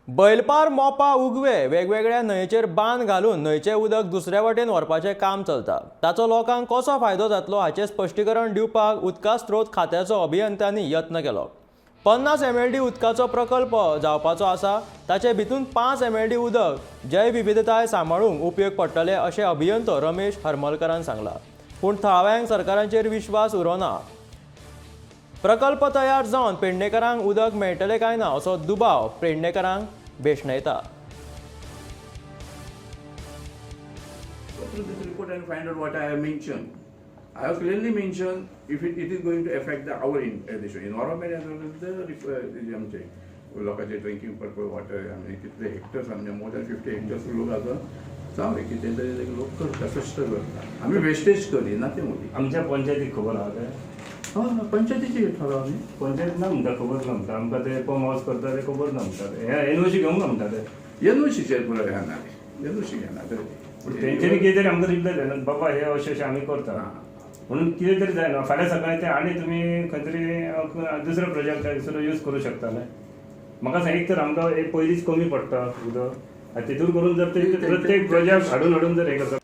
बैलपार मोपा उगवे वेगवेगळ्या न्हंयेचेर बांद घालून न्हंयचें उदक दुसऱ्या वटेन व्हरपाचें काम चलता. ताचो लोकांक कसो फायदो जातलो हाचें स्पश्टीकरण दिवपाक उदका स्रोत खात्याचो अभियंत्यांनी यत्न केलो. 50 MLD उदकाचो प्रकल्प जावपाचो आसा. ताचे भितून 5 MLD उदक जैवविविधताय सांबाळूंक उपयोग पडटले अशें अभियंतो रमेश हरमलकरान सांगलां. पूण थळाव्यांक सरकाराचेर विश्वास उरोना. प्रकल्प तयार जावन पेडणेकरांक उदक मेळटलें काय ना असो दुबाव पेडणेकरांक भेशणयता. Go through this report and find out what I have mentioned. I have clearly mentioned if it is going to affect the our this environment as well as the आमचे लोकांचे ड्रिंकिंग पर्पज वॉटर. आमी कितले hectares, आमचे more than 50 hectares लोक आसा. जावं, कितें तरी लोक करता, कश्ट करता. आमी वेस्टेज करिना ते मुली. आमच्या पंचायतीक खबर आहा ते? हय, पंचायतीचे ठराव न्ही. पंचायत ना म्हणटा, खबर ना म्हणटा आमकां. ते पंप हावस करता ते खबर ना म्हणटा. हे एनओसी घेवंक ना म्हणटा ते. एनओसीचेर पुरो घेना, एनओसी घेना. पूण तेंच्यांनी कितें तरी आमकां रिप्लाय जाय न्हू, बाबा हे अशें अशें आमी करता म्हणून कितें तरी जायना. फाल्यां सकाळी ते आनी तुमी खंय तरी दुसऱ्या प्रोजेक्टाक सुद्दां यूज करूं शकता न्हय. म्हाका सांग, एक तर आमकां एक पयलींच कमी पडटा उदक, आनी तितून करून जर ते प्रत्येक प्रोजेक्ट हाडून हाडून जर हें करता.